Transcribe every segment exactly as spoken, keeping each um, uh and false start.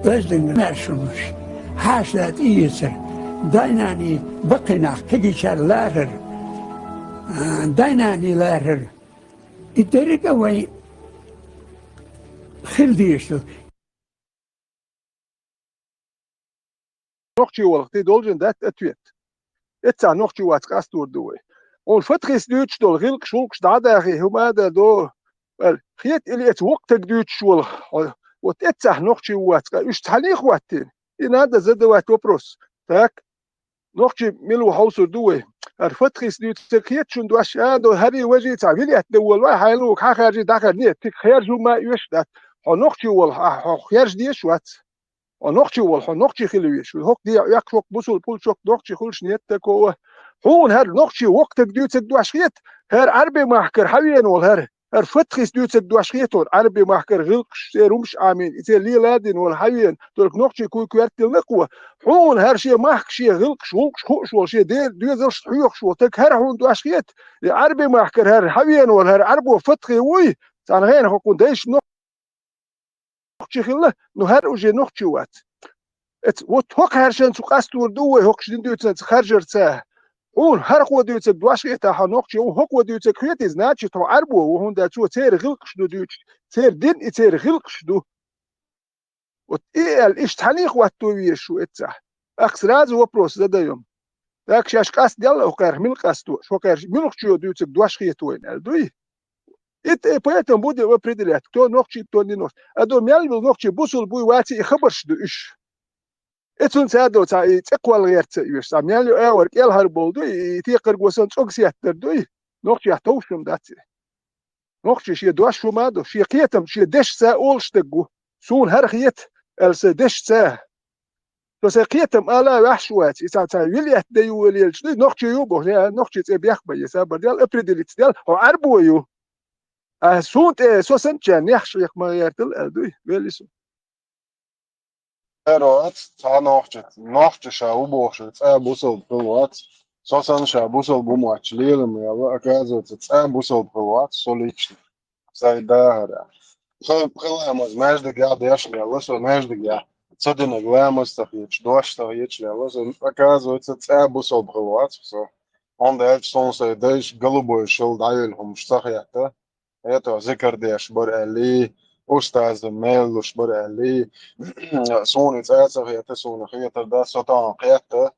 Веждин маьршаллаш, хьаша тӀеэцар, дайнани баккхий нах кегийчар ларар, а, дайнани ларар. И деррига а вай хила дезаш ду. Нохчий волх, ты должен дать ответ. Эццахь нохчий вац къастор ду вай. Хьуна Фатхис дуьйцуш долу гӀиллакхаш, гӀуллакхаш дӀадахе, хӀума а дан до, аьлла, хета или эца воккха таг дуьйцуш волу, хьо, вот эццахь нохчий вац, ткъа уьш цхьаьний хӀоттийна? И надо задавать вопрос. Так, нохчий мила ву хьовсур ду вай. ХӀара Фатхис дуьйцург хета шуна дош, а, до хӀара и важа цхьа вилет де волу вай, хьайн луг хьан хаьржий дӀахар, нет, тика хаьржа хӀума а оьшуш дац. Хьо нохчий волу, хьо, хьо хаьржа дезаш вац. Хьо нохчий волу, хьо нохчий хила везаш. ХӀокху дехьа оьхкуш, хӀокху бусул пул чохь нохчий хуьлуш нет такого. Хьуна хӀара нохчий воккха таг дуьйцург дош хета, хӀара Ӏарби махкара хьан веана волу хӀара? ХӀара Фатхис дуьйцург дош хета хьуна, Ӏарби махкара гӀиллакхаш, церан хӀумаш Ӏамийна, и церан леладина волу хьан веана, только нохчий куй коьртделла кхо. Хьуна хӀара шен махка, шен гӀиллакхаш, гӀуллакхаш хууш волу, шен де-, доьзалшца хьоьхуш волу таг, хӀара хьуна дош хета? И Ӏарби махкара хӀара хьан веана волу, хӀара Ӏарбо Фатхи вуй? Цхьана гӀенахь хӀокхуьнан дайша нохчий хилла, ну хӀара уже нохчий вац. Эца, вот хӀокху хьаьршанца къастор ду вай, хӀокхуш дин дуьйцинца харжарца. Хьуна хӀара кхо дуьйцург дош хета, хьо нохчий ву, хӀокхо дуьйцург хета, значит, хьо Ӏарбо ву, хӀунда аьлча цо церан гӀиллакхаш ду дуьйцуш, церан дин и церан гӀиллакхаш ду. Вот и аьлла, иштта цхьаьний хӀотто везаш ву эццахь? Ахь сразу вопрос задаём. Так шаьш къастаделла, хӀокхаьрша мила къасто, хӀокхаьрша муьлххачо дуьйцург дош хета вайна аьлла, дуй? И тӀе, поэтому будем определять, кто нохчий, кто не нохчий. А до мел ву нохчий, бусул буй, ваций, и хабарш ду уьш. И цунца а до цхьа и цӀе кхолла гӀерта ца оьшу, цхьа мел ю агӀор кӀелхьара болу дуй, и текхарго санна цӀога сеттар дуй, нохчех товш хӀума дац и. Нохчий шен дош хӀума а до, шен кхетам, шен дешца олуш стаг ву. Суна хӀара хета, аьлла сайн дешца. Со сайн кхетам ала ваьхьаш вац, и цхьа, цхьа вилет де ю валелаш дуй, нохчий ю боху, я, нохчий цӀе бехк бан, я сабар дел, определиться дел, хьо Ӏарбо ю. А суна тӀе, со санначарна нехаш хьеха ма гӀертал, аьлла дуй, вели со. Эр вац, цхьа нохча, нохча ша ву бохуш, цӀа бусалба хила вац. Со санна ша бусалба ву мотташ лелам яла, оказывается, цӀа бусалба хила вац, со лично. Сайн дахар. Со хила ламаз маьждигехь деш лелла, со маьждигехь ца динарг ламаз ца хеташ, дош ца хеташ лелла, со, оказывается, цӀа бусалба хила вац со. ХӀунда аьлча суна сайн дайша голубой шал дӀайолу хӀумаш ца хетта. ХӀетахь зикар деш бара аьллий, устаза мел луш бара аьллий, суна и цӀа ца хета, суна хетар дац, со тахана кхетта,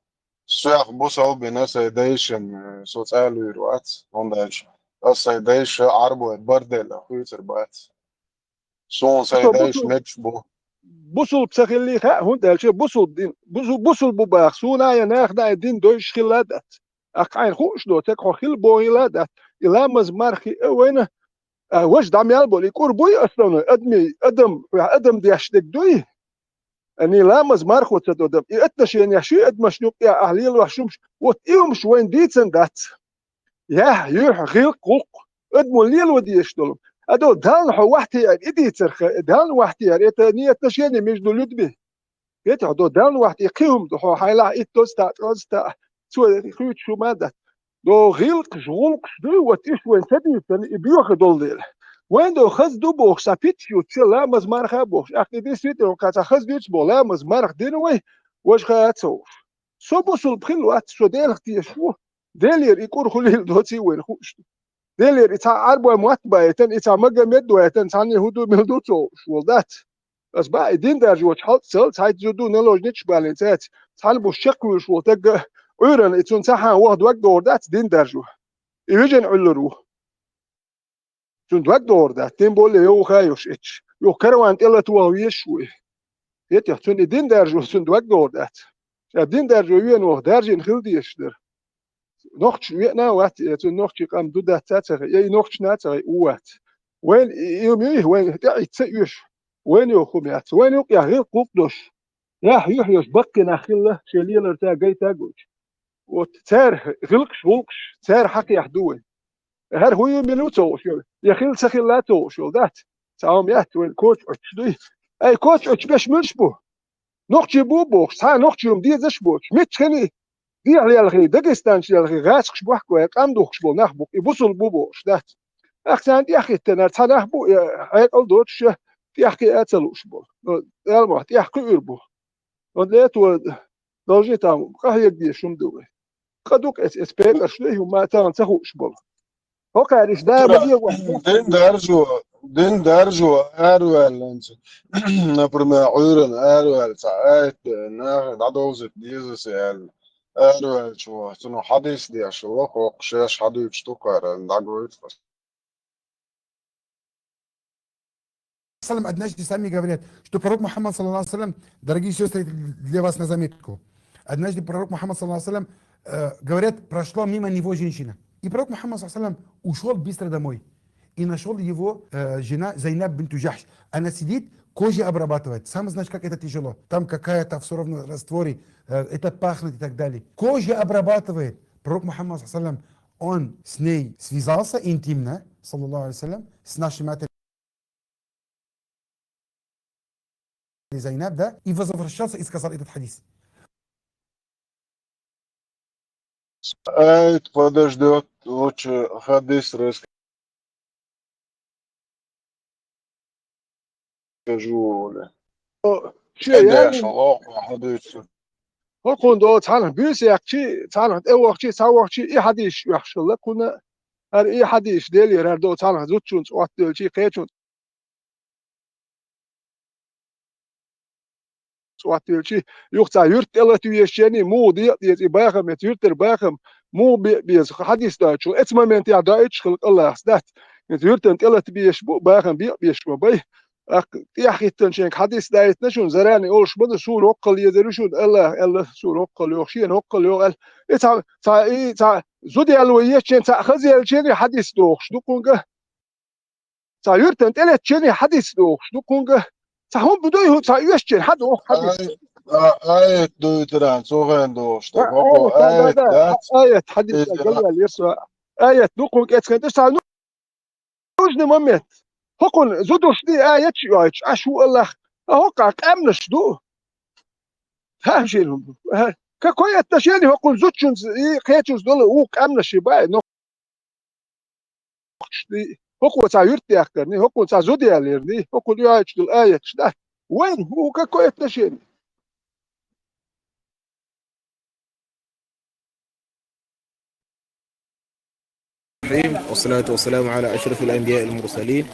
соьх бусалба бина сайн дайшан, со цӀа луьйр вац, хӀунда аьлча ас сайн дайша Ӏарбой бара делла хуьйцур бац. Суна сайн Со дайша бусул-, мегаш бу. Бусулба ца хиллий хаьа, хӀунда аьлча бусулба дин, бусу-, бусулба бу баха, суна а я нахана а дин дойуш хилла а дац. Ахь хьайна хууш доцург хьо хила бохийла а дац. И ламаз мархи а вайна, а, важа дӀа мел болу, и кӀур буй основной, адамий, адам, адам деш дерг дуй? Ани ламаз мархо ца до адам. И отношения шуй адамашна юкъа тӀехь ахь лелош хӀумаш, вот и хӀумаш вайна дийцан дац. Яхь, юьхь, гӀиллакх, гӀуллакх, адамо лело дезаш долу. А до Далла хьо вахьте аьлла, и дийцарх, Далла вахьте аьлла, это не отношения между людьми. Вета хьо до Далла вахьте кхин хӀума ду, хьо хьайлахь иттаза та, ткъаза та, цо хуьйцуш хӀума дац. До гӀиллакхаш, гӀуллакхаш дуй, вот уьш вайн ца дийцан, и боьха долу дела. Вайн до хаза ду бохуш, сан питча ю, ца ламаз марха а бохуш, ахь и действительно кхаца хаза дуьйцу боху, ламаз марха дина вай, важа хаа а ца хууш. Со бусулба хила вац, со Делах тешаш ву. Делера и кӀур хуьлийла доций вайна хууш ду. Делера и цхьа Ӏарбой мотт баийтан, и цхьа Магомед вайтан, цхьанне хӀун ду, мила ду ца хууш волу дац. Ас баа и дин даржочу хьалццал, цхьайтта зуда наложницаш балийна цаьрца, цхьана буш чекхвуьйлуш волу тагга Ӏуьйранна и цунна цхьаьхьана ваха дог догӀур дац дин даржо. И вижина Ӏуьллур ву. Цунна дог догӀур дац, тем более йовха йолуш эцаш. Юха караван тӀе латаваха везаш ву и. ХӀетех цунна и дин даржо, цунна дог догӀур дац. Ша дин даржо вена ваха даржийна хила дезаш дара. Нохча веана а вац, я цунна нохчийн къам ду дац а ца хи, я и нохчана а ца хи, у вац. Вайна и, и, и, вайна тӀеӀитта ца оьшу. Вайна йоху хӀума яц. Вайна юкъехь гӀиллакх гӀуллакх долуш. Яхь, юьхь йолуш баккхий нах хилла, шен лелар ца гайта а гойтуш. Вот цара гӀиллакхаш, гӀуллакхаш, цара хьакхехь ду вай. ХӀара хӀун ю, мила ву ца хууш йолу? Я хилла, ца хилла а ца хууш йолу дац? Цхьа хӀума яц, вайн коча Ӏуьттуш дуй. Ай, коча Ӏуьттуш беш муьлш бу? Нохчий бу бохуш, цхьа нохчий хӀума дезаш боцуш, мичча хини дехьа лелхий, дагестанчу лелхий, гӀазкхаш бохку вай, къам духкуш болу нах бу, и бусул бу бохуш дац. Ахь царна тӀехӀиттинарг цхьа нах бу, э, хьекъал доцуш, тӀехкхиа а ца лууш болу. Ну, Дала мохь тӀехкхиур бу. Вот для этого должны там къахьега дезаш хӀума ду вай. Къа ду-кх эц-, эц пекъарш дуй, хӀума царна ца хууш болу. ХӀокхаьриш да ма де вахь. Дин даржо, дин даржо араваьллинца. Например, Ӏуьйранна араваьлла цхьа аят, нахе дӀадовзийта деза аса аьлла. Араваьллачо, цунах хьадис деш, лохо, шаьш хьадуьйцуш ду кхара, дӀагойту. Салам, однажды сами говорят, что пророк Мухаммад, саллаллаху алейхи ва саллям, дорогие сестры, для вас на заметку. Однажды пророк Мухаммад, саллаллаху алейхи ва саллям, э, говорят, прошла мимо него женщина. И пророк Мухаммад, саллаллаху алейхи ва саллям, ушёл быстро домой. И нашёл его, э, жена Зайнаб бинту Джахш. Она сидит, кожа обрабатывает. Сам знаешь, как это тяжело. Там какая-то всё равно растворы, э, это пахнет и так далее. Кожа обрабатывает. Пророк Мухаммад, саллаллаху алейхи ва саллям, он с ней связался интимно, саллаллаху алейхи ва саллям, с нашей матерью Зайнаб, да, и возвращался и сказал этот хадис. Аят подождёт, лучше хадис расскажу, Оля. О, шен, я, Эдеш, алло, хадис. ХӀокхунна до цхьанхьа буьйса яьккхичи, цхьанхьа тӀевахчи, цхьа вахчи, и хьадисаш оьхуш хилла кхунна. ХӀара и хьадисаш Делера, хӀара до цхьанхьа зудчуьнца Ӏоттавелчи, кхечуьнца Ӏоттавелчи, юха цхьа юьрта тӀелата везачу хенахь муха декъа деза и бахам, эца юьртара бахам муха бе беза хьадис доцучу. Эца моментехь доуьйтуш хилла кӀаллахас дац. Эца юьртана тӀелата безаш бу, бахам бекъа безаш ма бай. ТӀаккха тӀехьахӀиттинчу хенахь хьадис даийтина шуна, зарани олуш ма ду, суна хӀоккхул езар ю шуна, АллахӀа аьлла, суна хӀоккхул йоху, шена хӀоккхул йоху аьлла. И цхьа, цхьа, и цхьа зуда яьлла вай ечу хенахь, цхьа хаза яьллачу хенахь хьадис дохуш ду кхунга. Цхьа юьртана тӀелетча шена хьадис дохуш ду кхунга. Цхьа хӀума бу дуй хӀу, цхьа оьшучу хенахь хьадоху хьадис. Ай-, а-, аят дуйтаран, цу хенахь дохуш ду. А-, хӀокхо аят, да, да, аят да. Аят хьадис, аят, да, галваьлла, Исра. Аят ду кхунга эцхен тӀе, цхьа нужный момент. ХӀокхунна зудушний аят ши ойтуш, Ӏаш ву АллахӀ. А хӀокхахь къаьмнаш ду. Тамашийна хӀума ду. Аха. Какое отношение хӀокхунна зудчуьнца и кхечуьнца долу вукху къаьмнаш и бай? Но хӀокхо цхьа юьрт яьккхарний, хӀокхо цхьа зуда яьлларний, хӀокхо йоьхьучу долу аяташ дац. Вайн хӀу какое отношение? الرحيم، والصلاة والسلام على أشرف الأنبياء والمرسلين.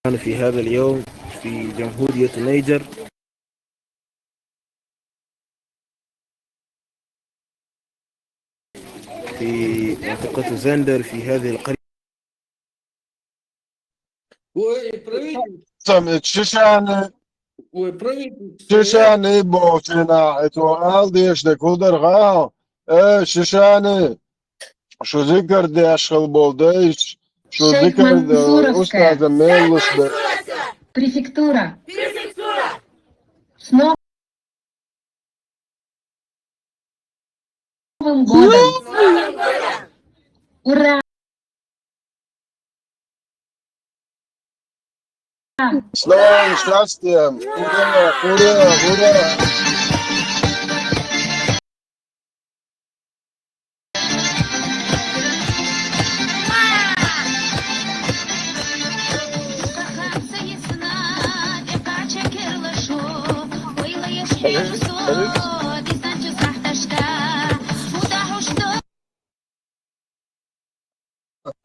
نحن في هذا اليوم في جمهورية النيجر، في منطقة زندر، في هذه القرية. Ой, правитель. Сам, э, Шишаны, Ой, правитель. Шишаны бохучу нахе, цо ала дезаш дерг хӀун дара хаьа? Э, Шишаны, шу зикар деш хила болу дайша, шу зикар, э, устаза мел луш бе. Префектура. С Новым годом! Ура! С новым счастьем! Ура, ура, ура!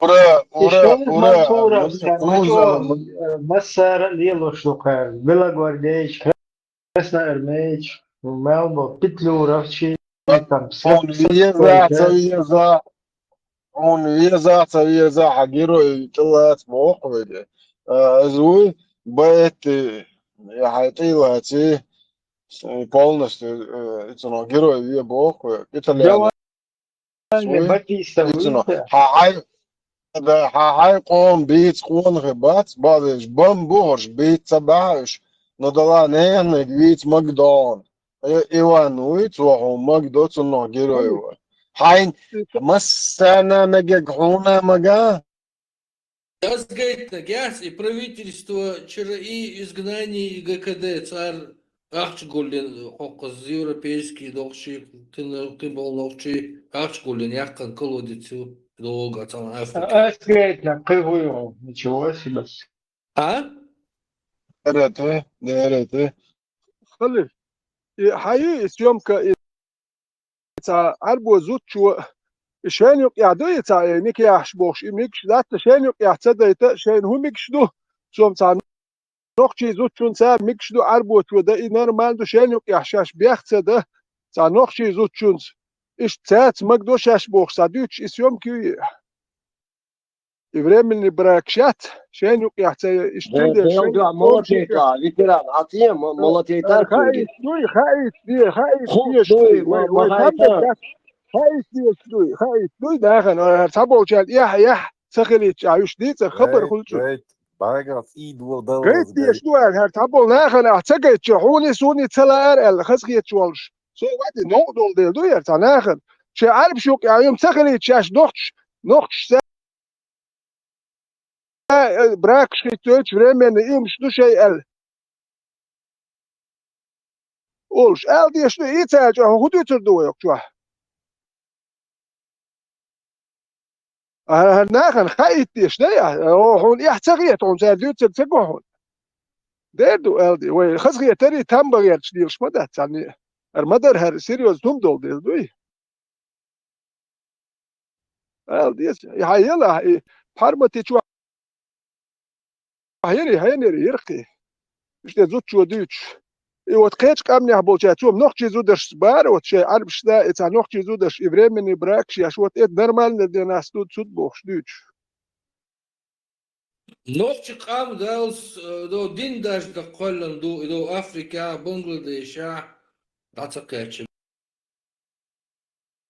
Ура, ура, ура! Массара лелош ду кхара. Белогвардейчу, красноармейчу, мел бо Петлюровчи, там, хьуна веза, ца веза, хьуна веза, ца веза, хьан герой тӀелаца боху вайга. А, иза вуй, баэтти, я хьайн тӀе лаций, полностью, э, ицунах герой ве боху, итальян. Батиста вуй, ицунах. Хьан хьай, да, хьан хьай къоман бийца къонахий бац, базеш бан бу хӀорш бийца ца баьхьа уьш, но дала неханиг вийца Макдон. Э, Иван вуй, цо хьуна Макдо, цунах герой ву. Хьайн массарна мегаг хьуна мага? Дазгайтинарг яц и правительство, чара и изгнание, и ГКД, цара ахча гуллин, хӀокхуза европейский нохчий, кхин, кхин болу нохчий ахча гуллин яьккхина колодец ю. долга цалан Африка. Ас гайтна кхы хӀуй хьо, ничего себе. А? Дерете, дерете. Хали. И хьаи, и съёмка, и ца Ӏарбо зудчо, и шайна юкъехь ду, и ца, и никъ яхьаш бохуш, и мегаш дац, шайна юкъехь ца дайта, шайна хӀун мегаш ду? Цом ца нохчий зудчунца мегаш ду Ӏарбочо дан, и нормально ду, шайна юкъехь шаьш бех ца дан, цхьа нохчий зудчунца. Иштта цаьрца магадо шаьш бохуш, цхьа дуьйцуш и съёмка ю и. И временный брак шаьц, шайна юкъехь ца, иштта Дел дуьйцуш, дуьхьа молотейта, ветеран, хьан цӀе ма-, молотейта. Хаийта дуй, хаийта де, хаийта дезаш дуй, вай, вай, ма-, ма-, там хаийта. Хаийта дезаш дуй, хаийта дуй, дахана, цхьаболчарна эхь, эхь, ца хилийта, а уьш дийца, хабар хуьлу цу. Вейт, вейт, багахь цӀий дол даллалц гайта дезаш ду аьлла, хӀара цхьаболу нахана ахь ца гайтча, хьуна, суна ца лаара аьлла, хазахеташ волуш. Со вади новкъа долу дела ду яра цхьа нахана. Шайн Ӏарбаш юкъа а юьма ца хилийта, шаьш нохчаш, нохчаш ца, э, бракаш хийцойтуш, временный иймаш ду шайн аьлла. Олуш, аьлла дезаш ду, и цара чохь хӀун дуьйцур ду вай хӀокху чохь? А, хӀара нахана хаийта дезаш дай ахь? О, хьуна эхь ца хета, хьуна цара дуьйцург ца го хьуна. Дер ду, аьлла де, вай хазахетарий, там бан гӀерташ лелаш ма дац царна. ХӀара ма дара, хӀара серьёзно хӀума долу дела дуй. Аьлла деза, и хьан елахь, и пхьармати чохь яри, хьенери, йирхъи. Иштта зудчо дуьйцуш. И вот кхечу къаьмнехь болчаьрца, цо нохчий зударшца бара, вот шайн Ӏарбашца, и цхьа нохчий зударш, и временный бракаш еш, вот это нормально для нас тут, тут бохуш дуьйцуш. Нохчи къам даллалц, э, до дин дажда кхоьллина ду, и до Африка, Бангладеша, дӀа ца кхаьчча.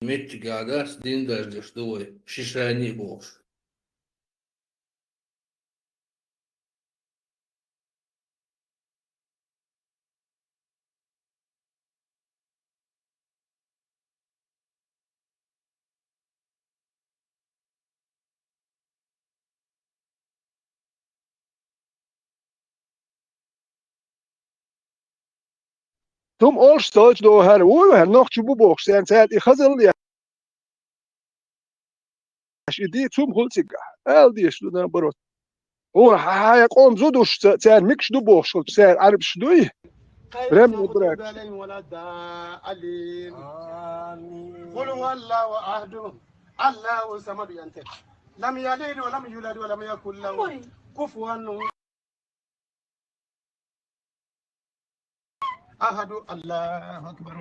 Меттиг а дац, дин даждеш ду вай, ши шайний бохуш. Цума олуш стойчу догӀу хӀара вуй, хӀара нохчи бу бохуш, царна цаьрга и хазалла еш, и ди цума хуьлу цигахь. Ала дезаш ду, наоборот. Хьуна хьан, хьан къоман зудчуьнца цара мегаш ду бохуш, цара Ӏарбаш дуй? Временный брак. آمين. قل هو الله أحد، الله الصمد ينتهي. لم يلد ولم يولد ولم يكن له كفوا أحد. الله أكبر.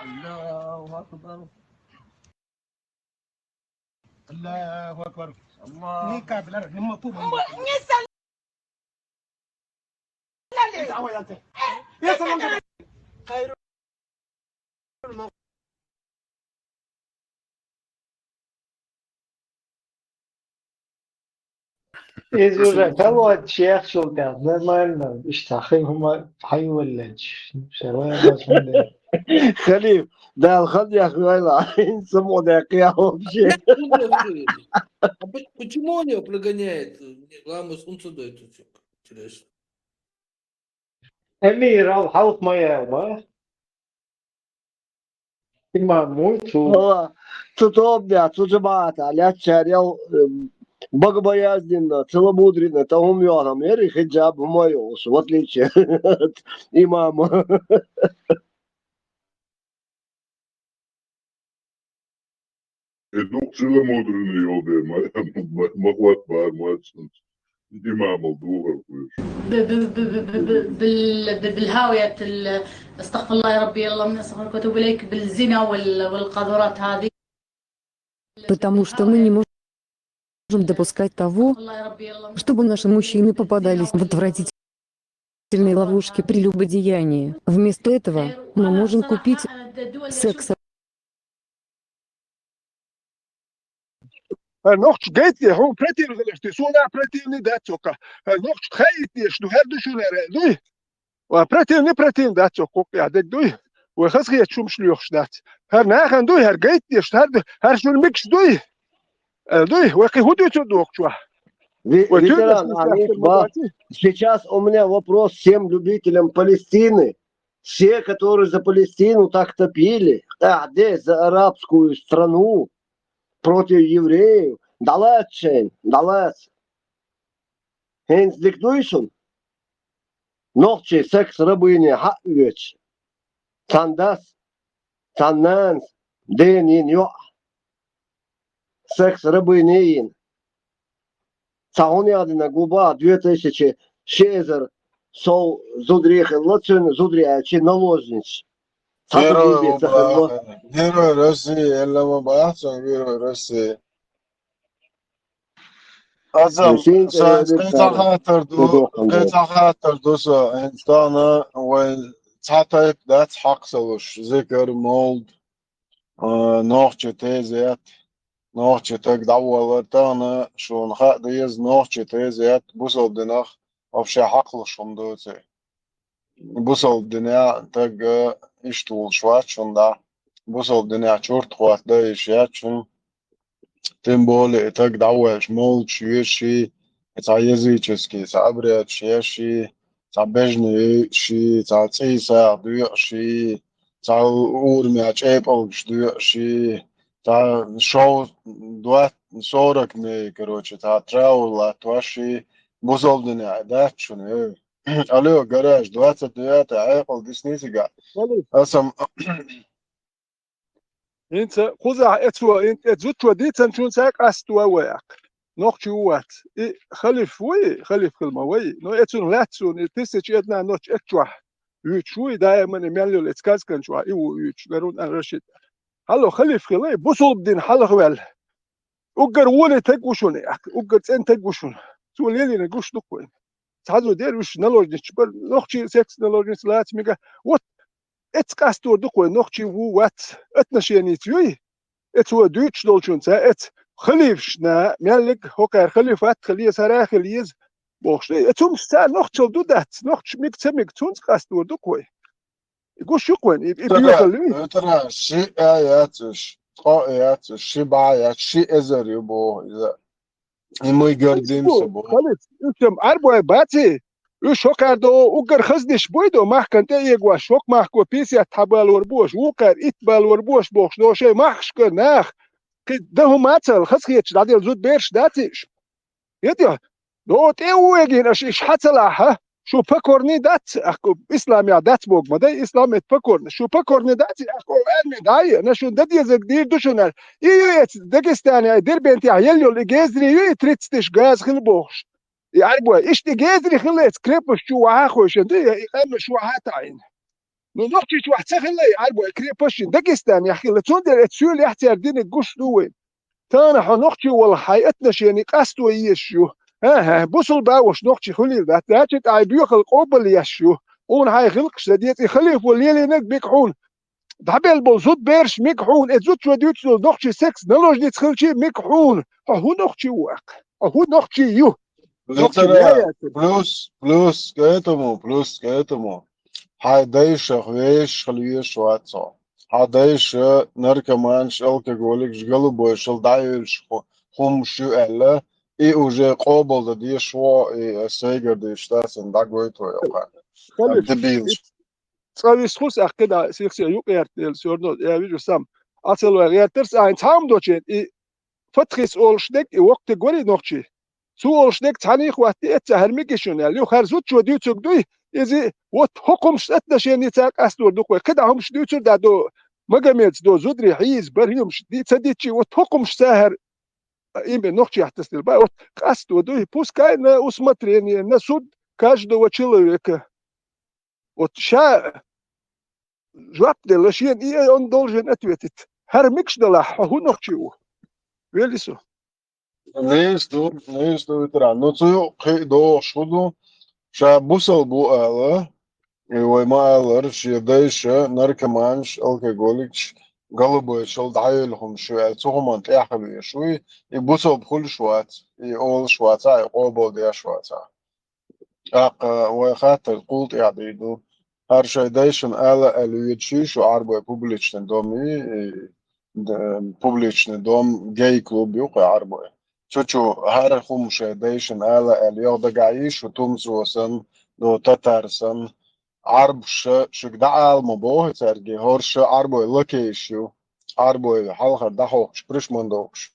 الله أكبر. الله أكبر. الله. Ni kabla ni mapu. خير Иза уже колоть чех шултян, нормально. Иштта хин хӀума хьайваллач. Шалай бачунде. Халиф, Дала хан яхвайла, хӀинца мо декъя вообще. А по-, почему он её прогоняет? Ламус, он сюда это всё. Интересно. Эмир ал халкъ ма ял ма. Имам муй цу. Ала, цу тобанехь, цу жамаӀатехь лаьттачара ял, эм, богобоязненно, целомудренно, тӀе хӀума йохьу, мери хиджаб хӀума а йолуш, в отличие от имама. И дукха целомудренный йолу дела ма, ма, ма хӀотта бара ма цунца. Имамал духар хуьйш. ب-، ب-، ب-، ب-، ب-، بال-، ب-، بالهاوية ال-، استغفر الله يا ربي، اللهم إني أستغفرك وأتوب إليك، بالزنا وال-، والقذورات هذه. Потому что мы не можем допускать того, чтобы наши мужчины попадались в отвратительные ловушки прелюбодеяния. Вместо этого мы можем купить секса. ХӀара нохчо гайтде, хьуна противный хиларш ди, суна противный дац цо кхаъ. ХӀара нохчо хаийта дезаш ду, хӀара ду шуна хӀара, дуй? Ва противный, противный дац цо кхаъ, я дерг дуй? Вай хазахеташ хӀумаш лоьхуш дац. ХӀара нахана дуй, хӀара гайтдеш, хӀара ду, хӀара шуна мегаш дуй? Э, дуй, вай кхин хӀун дуьйцур ду хӀокху чохь? Ви-, вай ветеран, туьйранаш а, нисбахьа. Сейчас у меня вопрос всем любителям Палестины. Все, которые за Палестину так топили, къаьхьа де за арабскую страну, против евреев, дӀалаца шайна, дӀалаца. ХӀинца дика дуй шуна? Нохчий секс-рабыня хьаоьцуш, цхьана дас, цхьана нанас дена йина йоӀ, секс-рабыня йина. Цхьа хӀун яздина губа, две тысячи, ши эзар сов зударий хилла цуьнан, зударий аьлча наложница. Цхьа зуда Герой бен ца хилла. Герой России, элла ма бахьа цунна Герой России. Аса, России сан Герой кхин цхьа России. Хаттар ду, Герой кхин цхьа Хаттар ду со, хӀинца тахана вайн цхьа тайпа дац хьакъ ца луш, зикар, мовлид, а, нохчи тезет, нохчи таг дӀаваллар, тахана шуна хаа деза, нохчи тезет, бусалба динах вообще хьакъ луш хӀума ду цига. Бусалба динехь таг иштта волуш вац шуна дӀа. Бусалба динехь чурт хӀотта дан йиш яц шуна. Тем более, таг дӀаваьлча мовлидаш йоьший, цхьа языческий, цхьа обрядаш еший, цхьа бежнаш йоьший, цхьа цӀий сагӀа доьший, цхьа урамехь чӀепалгаш доьший, цхьа шов, двадцать, сорок дней, короче, цхьа траур латтоший, бусалба динехь дац шуна, э. Алло, гараж, двадцать девятое, Ӏекъал дисни цига. Алло. Аса м- ХӀинца кхузахь эцо, хӀин-, э, зудчо дийцинчунца къасто вай аккха. Нохчи ву вац. И халиф вуй, халиф хила ма вай. Но эцунах лаьцна суна, и тысяча одна ночь эцчохь вуьйцуш вуй, даиман и мел йолу эцу казкан чохь, и ву вуьйцуш, Гарун ан-Рашид. Хьалло халиф хила, и бусалба дин хьалха ваьлла. Уггар воле таг ву шуна, аккха, уггар цӀена таг ву шуна. Цо лелийна гуш ду-кх вайн. Цхьа зуда дера, уьш наложница бара, нохчий секс-наложница лаца мега. Вот эцу къастор ду-кх вай, нохчи ву вац, отношеница юй. Эцо дуьйцуш долчунца, эцу халифашна, меллиг хӀокхара халифат хила еза, хӀара хила еза, бохуш. Эцу хӀумаш цара нохчалла ду дац, нохчаш мега ца мега, цунца къастор ду-кх вай. И гуш ю-кх вайн, и, и Ца, бехалли. Петра, ши а яц уьш, ткъа а яц уьш, ши бӀе яц, ши эзар ю боху иза. И мы гордимся боху. Халиц, уьш ам Ӏарбой баций? Уьш хӀокхара до уггар хазниш буй до, махкана тӀе эгош, хӀокху махко пятьдесят хьа балор бу аша, вукхара итт балор бу аша бохуш, до шайн махкашкара нах, кхин дан хӀума а ца хазахеташ дӀаделла зуда бераш даций уьш? ХӀета, до тӀе а ву вегийна аша, иша хьан ца лахьа, шу покорный дац, ахку исламехь дац боху ма дай, ислам это покорный. Шу покорный дац, ахку арми дӀа а еана, шун дан дезарг дийр ду шуна аьлла. И ю эца Дагестане, ай Дербентехь елла йолу и гезри ю, и тридцать тысяч газа хила бохуш. И Ӏарбой, иштта и гезри хила эца крепость чу вахьа а хойшина, ду, и къаьмнаш вахьа а таӀийна. Ну, Нохчийчохь ца хилла и Ӏарбой крепость, Дагестанехь хилла. Цундела эца соьлехь цара диниг гуш ду вайн. Тахана хьо нохчи валахь, хьайн отношение къасто езаш ю. ХӀан-хӀа, бусулба ваша нохчи хуьлийла дац, значит, хьайн боьхалла къобал еш ю. Хьуна хьайн гӀиллакхаш дан деза, и халифо лелийнарг мега хьуна. ДӀабелла болу зудбераш мега хьуна, и зудчо дуьйцуш долу нохчи секс-наложница хилчий мега хьуна. Хьо хӀун нохчи ву аккха? Хьо хӀун нохчи ю? Нохчи Литера, я яцара. Плюс, плюс к этому, плюс к этому. Хьайн дайшах вешаш хила везаш вац хьо. Хьан дайша наркоманаш, алкоголикаш, голубойшал дӀайуьйлуш ху-, хӀумаш ю аьлла, и уже къобал дан дезаш ву, и сайгара дийш дацан дӀагойту вай окхана. Халиш, дебилаш. Цкъа висху сах кхидӀа, сих-сих юкъ гӀертаделла, всё равно, я вижу сам. Ацалла вай гӀертарс, ахьа цхьа хӀума доцийна, и Фатхис олуш дерг, и воккха дерг варий нохчий? Цо олуш дерг цхьаьний хӀотта эцца, хӀара мегиш шуна аьлла. Юха хӀара зудчо дуьйцург дуй, иза вот хӀокху хӀумаш отношеница къастор ду-кх вай. КхидӀа хӀумаш дуьйцур дац до, Магомедс до, зударий хьийза, бара хӀумаш ди-, ца дичи, вот хӀокху хӀумаш ца хӀара, а, именно нохчехь тасдина бан, вот къасто дуй, пускай на усмотрение, на суд каждого человека. Вот ша жоп делла, шена и он должен ответить. ХӀара мегаш далахь, хьо хӀун нохчи ву? Вели со. Нийса ду, нийса ду, ветеран. Ну, цу юкъа кхин а догӀуш хӀун ду? Ша бусалба ву ала, и вай ма аллара, шен дайша наркоманаш, алкоголикаш, голубойшал дӀайуьйлу хӀумаш ю аьлла, цу хӀуманна тӀехь хила везаш вуй, и бусалба хуьлуш вац, и олуш вацахь, и къобал деш вацахь. ТӀаккха вай хаттар кхул тӀехь дийр ду. ХӀара шайн дайшна ала аьлла ведаш ю шу Ӏарбой публичный дом, и, и, д-, публичный дом, гей-клуб ю кху Ӏарбой. Цу чу хӀара хӀума шайн дайшна ала аьлла йогӀу дагахь йий шу тумцо санна, до татар санна. Ӏарбаша шуьга дӀаала ма боху цаьрга, хӀорш Ӏарбой лакейш ю. Ӏарбой хьалхара дӀахьокхуш, пришман дохуш.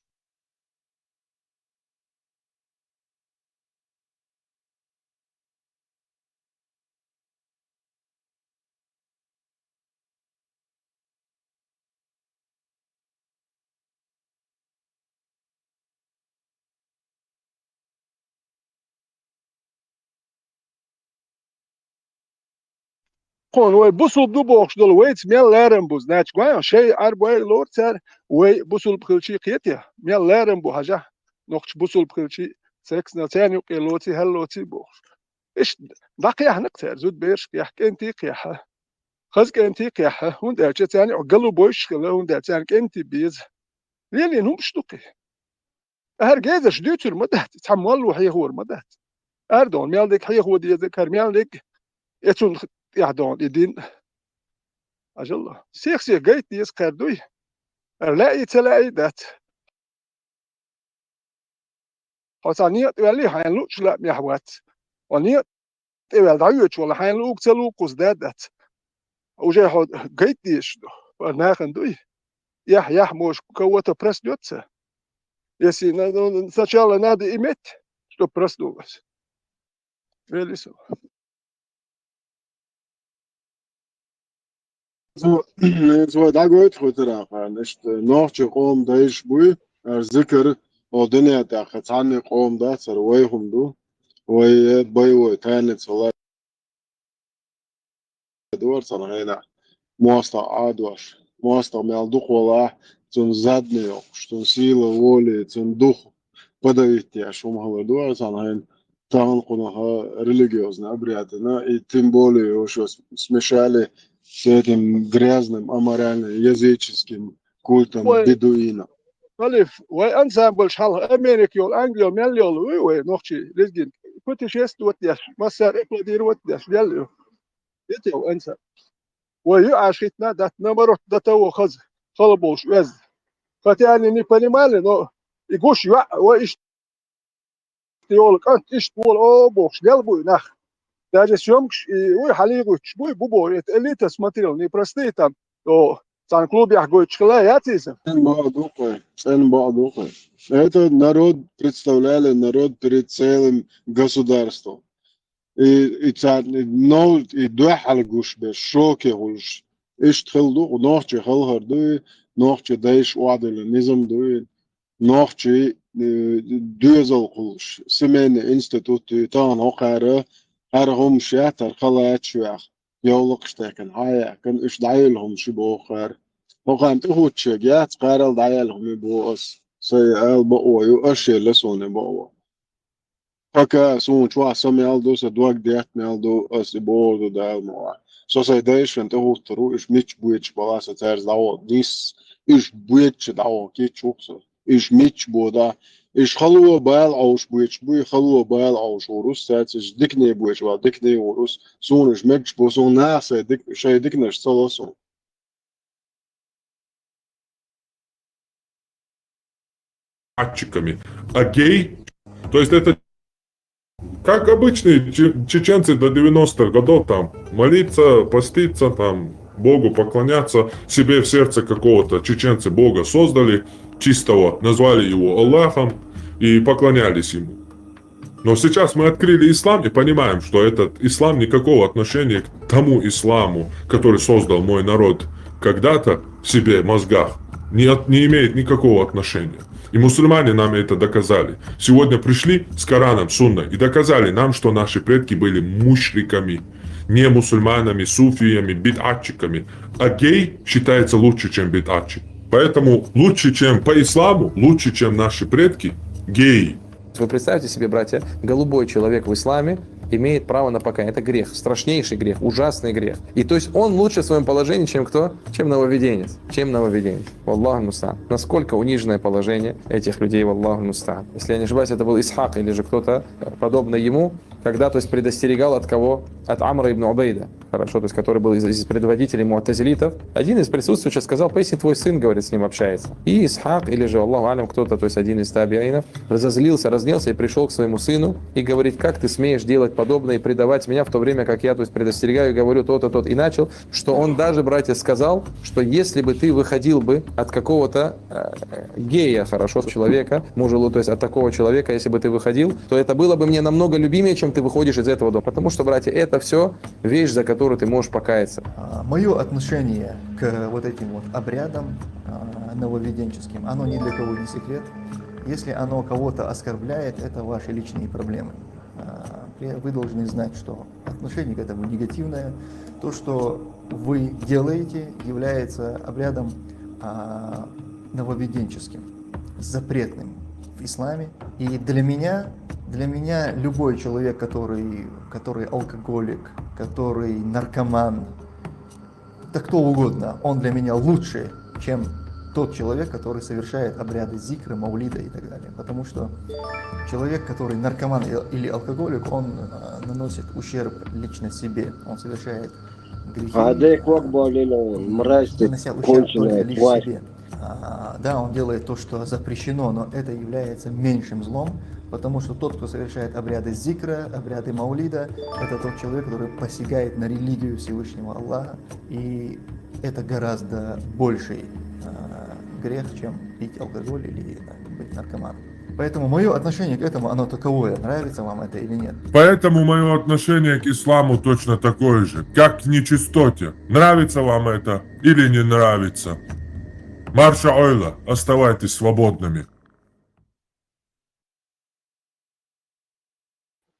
Кхуна вай бусулба ду бохуш долу вайца мел ларам бу, значит, гой, шай Ӏарбой лору цара, вай бусулба хилчий кхетий, мел ларам бу хьажахь, нохча бусулба хилчий, сексна царна юкъе лоций, хьал лоций бохуш. Иштта дӀакхехьна-кх цара, зуда бераш кхехьа, кӀентий кхехьа, хаза кӀентий кхехьа, хӀунда аьлча царна юкъа галу бойуш хила, хӀунда аьлча царна кӀентий беза. Лелийна хӀумаш ду-кх и. ХӀара гезарш дуьйцур ма дац, цхьа молла хьехор ма дац. Ардон мел дерг хьехо деза, хӀара мел дерг, э, цунна тӀехь дон и дин. Ажалла. Сих-сих гайта деза кхаьр дуй. ХӀара лаьий, ца лаьий дац. Хьо цхьа некъа тӀе ваьллий, хьайна луучу лаамехь вац. Хьо некъа тӀе ваьлла дӀавоьдуш вала, хьайна луург ца луург кхуза да дац. Уже хьо гайта дезаш ду, хӀара нахана дуй. Яхь, яхь, может, кого-то проснётся. Если на-, ну, сначала надо иметь, чтоб проснулась. Вели со. Цо, цо дӀагойту хӀу тарахь, иштта нохчийн къоман дайш буй, ара зикар, о дуьнен тӀехь цхьанне къоман дац, ара вай хӀума ду, вай, э, боевой танец хила дора цхьана хенахь, мостагӀа Ӏадош, мостагӀа мел дукха валахь, цунна задний йоккхуш, цунна сила воли, цунна духу подавить деш хӀума хилар ду ара цхьана хенахь, тахана кхунах религиозный обрядана, и тем более уж его с-, смешали с этим грязным, аморальным, языческим культом бедуина. Халиф, вай ансамбльш хьалха Америка йолу, Англи йолу, мел йолу, уй, вай нохчий, лезгин, путешествовать деш, массара аплодировать деш, мел ю. Итев ансамбль. Вай ю Ӏаш хӀиттина дац, наоборот, до того хаза, хала болуш оьзда. Хотя они не понимали, но и гуш йоӀ, вай иштта йолу кӀант иштта волу, о, бохуш, лел буй нах. Даже съёмкаш и вуй хьалийгӀуьттуш буй, бу боху, это элита смотрел, не простые там, о, цхьана клубехь гойтуш хила яц иза. ЦӀена бакъ ду-кх вай, цӀена бакъ ду-кх вай. Это народ представляли, народ перед целым государством. И, и царна и нов-, и дуьхьал гуш берш, шоке хуьлуш. Иштта хила ду, нохчийн хелхар дуй, нохчийн дайша охьадиллина низам дуй. Нохчийн, э, доьзал кхуллуш, семейный институт ю, тахана хӀокхара, хӀара хӀумаш яц, хӀара халачаш веха, йовлакхаш техкина, хьаяьккхина, уьш дӀаелла хӀумаш ю боху хӀара. ХӀокхарна тӀехӀуттуш ерг яц, кхарал дӀаелла хӀума ю боху ас. Сайн ала бакъо ю, аш елла суна бакъо. Пока суна чохь са мел ду, сан дог детта мел ду, ас и бохург ду Дала мукъалахь. Со сайн дайшна тӀехӀуттур ву, уьш мичча боьдуш бала сан цаьрца дӀагӀо нис, уьш боьдуча дӀагӀо кийча ву-кх со. Уьш мичча бода, уьш хало бала Ӏовш боьдуш буй, хало бала Ӏовш вур ву-кх цаьрца, уьш дикане боьдуш бала дикане вур ву-кх со. Суна уьш мегаш бу, суна наха сайн дик-, шайн диканаш ца ло суна. Датчиками. А гей? То есть это как обычные че-, чеченцы до девяностых годов, там, молиться, поститься, там, Богу поклоняться, себе в сердце какого-то чеченцы Бога создали, чистого, назвали его Аллахом и поклонялись ему. Но сейчас мы открыли ислам и понимаем, что этот ислам никакого отношения к тому исламу, который создал мой народ когда-то в себе, в мозгах, не, от-, не имеет никакого отношения. И мусульмане нам это доказали. Сегодня пришли с Кораном, Сунной и доказали нам, что наши предки были мушриками, не мусульманами, суфиями, бид'атчиками. А гей считается лучше, чем бид'атчик. Поэтому лучше, чем по исламу, лучше, чем наши предки, гей. Вы представьте себе, братья, голубой человек в исламе имеет право на покаяние. Это грех, страшнейший грех, ужасный грех. И то есть он лучше в своем положении, чем кто? Чем нововведенец. Чем нововведенец. Валлаху мустаан. Насколько униженное положение этих людей, валлаху мустаан. Если я не ошибаюсь, это был Исхак или же кто-то, э, подобный ему, когда, то есть, предостерегал от кого? От Амра ибн Убейда. Хорошо, то есть, который был из, из предводителей муатазилитов. Один из присутствующих сказал: «Поистине твой сын, говорит, с ним общается». И Исхак, или же, Аллаху алям, кто-то, то есть один из табиинов, разозлился, разнелся и пришёл к своему сыну и говорит: «Как ты смеешь делать подобное и предавать меня, в то время как я, то есть, предостерегаю и говорю то-то, то-то. И начал, что он даже, братья, сказал, что если бы ты выходил бы от какого-то э, гея, хорошо, человека, мужа, то есть от такого человека, если бы ты выходил, то это было бы мне намного любимее, чем ты выходишь из этого дома. Потому что, братья, это все вещь, за которую ты можешь покаяться. Мое отношение к вот этим вот обрядам нововведенческим, оно ни для кого не секрет. Если оно кого-то оскорбляет, это ваши личные проблемы. Вы должны знать, что отношение к этому негативное. То, что вы делаете, является обрядом а, нововведенческим, запретным в исламе. И для меня, для меня любой человек, который, который алкоголик, который наркоман, да кто угодно, он для меня лучше, чем тот человек, который совершает обряды зикра, маулида и так далее. Потому что человек, который наркоман или алкоголик, он э, наносит ущерб лично себе, он совершает грехи, А дай квак болели, мразь ты, нанося ущерб только конченая лишь тварь. себе. А, да, он делает то, что запрещено, но это является меньшим злом, потому что тот, кто совершает обряды зикра, обряды маулида, это тот человек, который посягает на религию Всевышнего Аллаха, и это гораздо больший э, грех, чем пить алкоголь или э, быть наркоманом. Поэтому мое отношение к этому, оно таковое, нравится вам это или нет. Поэтому мое отношение к исламу точно такое же, как к нечистоте. Нравится вам это или не нравится. Марша Ойла, оставайтесь свободными.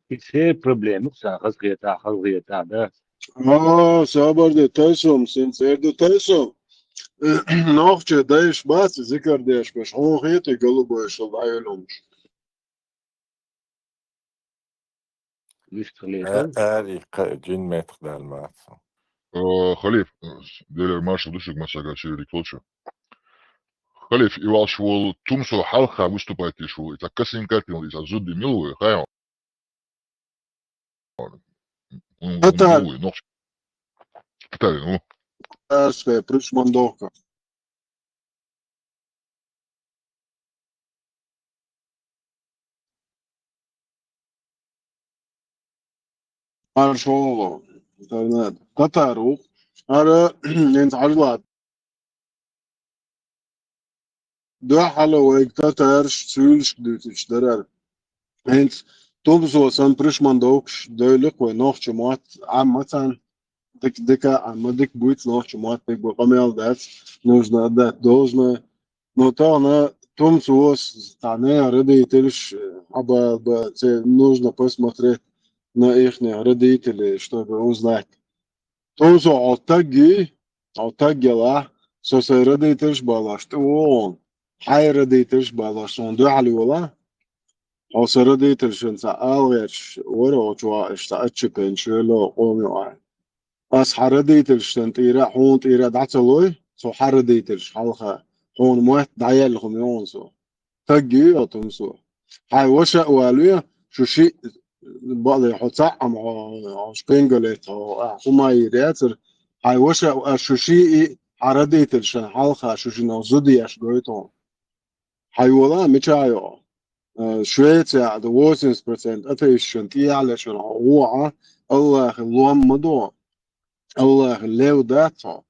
Исер проблема са хазгъета, хазгъета да. Aa, sabr de, taysom, sen erdi taysom. Nokçe dayış bas, zikir dayış baş. Hon hete galu boyşul ayolmuş. Вист хилийтар. Ари, жин метх далмац. Э, Халиф, э, деле маршал душик масага чирик толчу. Халиф, ивалш вол тумсо халха выступать иш вол. Ита касин картин, ита зудди милвы, хайо. Татар. Нокш. Татар, ну. Татарская пришмандовка. Маршоло, интернет. Татару. Ара, инт ажлат. Дуьхьал вайга татарш цуьйлашка дуьйцуьйтуш дарар. ХӀинца тумсо сан пришмандовкаш дойлих вай нохча мотт Ӏамма царна. Дика, дика Ӏамма, дика буьйцу нохча мотт, дика бу къамел дац, нужно отдать должное. Но тахана тумсо цхьана родителаш хьабала, нужно посмотреть на ихних родителей, чтобы узнать. Тумсо хьо таг ю, хьо таг ялахь, со сайн родителаш балош тӀе вогӀун. Хьайн родителаш балош суна дуьхьал йолахь. Хьо сайн родителашна цхьа ала гӀерташ вара, оцу ваха иштта отщепенча вело къома юкъахь. Ас хьан родителашна тӀера, хьуна тӀера дӀа ца лой, со хьан родителаш хьалха, хьуна мотт дӀаяьлла хӀума йогӀун со. Таг ю хьо тумсо. Хьайн ваша а валаве, шу шиъ бакъ хьо цхьаъ-м хьо, хьо шпингалет хьо, ахь хӀума йийр яцара, хьайн ваша а, шу шиъ а, хьан родителашна хьалха шу шиннах зуда еш гойту хьуна. Хьайн йолахь мичахь йо? Э, Швецехь а ду восемьдесят процент атеисташна тӀехьа лечун хьо вогӀахь, Аллахьан лом ма ду. Аллахьан лев дац хьо.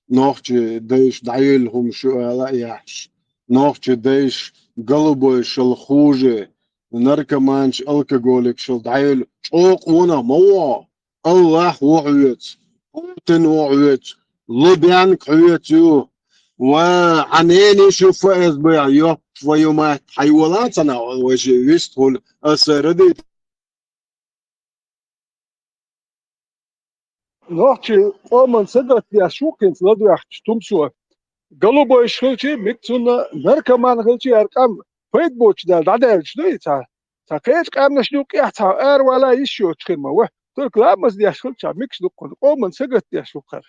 Нохчий дайша дӀайолла хӀума шу ала а яхьаш. Нохчий дайша голубойшал хуже, наркоманаш, алкоголикашал дӀайолла. ЧӀогӀа къонах ма ву хьо. Аллахь ву хьоьца. Путин ву хьоьца. Лубянка хьоьца ю. Ва хьан ненан шу ФСБ, ёб твою мать, хьайн йолахь цхьана вайша вистхуьлу, аса радийта. Нохчий къоман сагатдеш ву хӀинца ладоьгӀча тумсо. Голубойш хилчий, мик цунна наркоман хилчий, ара къам пайда боцуш даьлла дӀадаьллаш ду и цхьа. Цхьа кхечу къаьмнашна юккъехь цхьа аравала йиш йоцуш хир ма ву. Только ламаз деш хилча, микаш ду кхунна, къоман сагатдеш ву хӀара.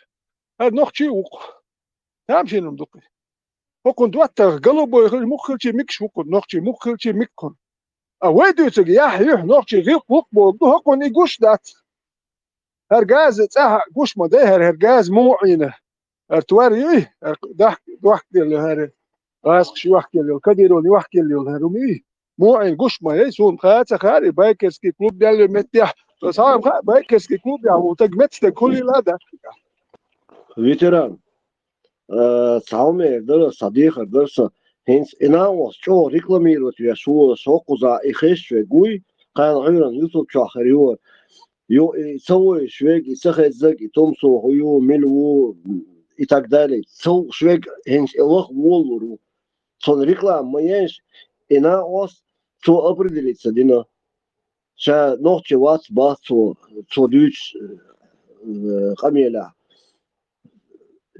ХӀара нохчий а ву-кх. Тамашийна хӀума ду-кх. ХӀокхунна доттагӀа, голубой хилча, муха хилчий, микаш ву кхунна, нохчий муха хилчий, мик кхунна. А вай дуьйцург яхь юьхь нохчий гӀиллакх ву-кх бохург ду, хӀокхунна и гуш дац. ХӀара газа цӀахь гуш ма дай хӀара, хӀара газа муха Ӏийна. ХӀара твар юй, хӀара дахк-, дохкаделла хӀара, гӀазкхаш йохкаелла йолу, Кадыровна йохкаелла йолу хӀара хӀума юй. Муха Ӏийна гуш ма яй, суна кхаа ца хаьара, и байкерский клуб даьлла меттехь, Со схьа-м хаьа, байкерский клуб яхь ву, таг меттиг стаг хуьлийла а дац. Ветеран. Э, цхьа хӀума эр дара, схьа дехар дара со. ХӀинца и накъост чӀогӀа рекламировать веш ву, со кхузахь и хезаш верг вуй, кхана Ӏуьйранна YouTube чохь хир ю. Ю, и ца войш верг, и ца хезнарг, и тумсо хӀу ю, мила ву, и так далее. Ца вуьгуш верг хӀинца и лаха волалур ву. Цунна реклама ма еш, и накъост цо определиться дина. Ша нохчи вац, бац цо, цо дуьйцуш, э, къамелехь.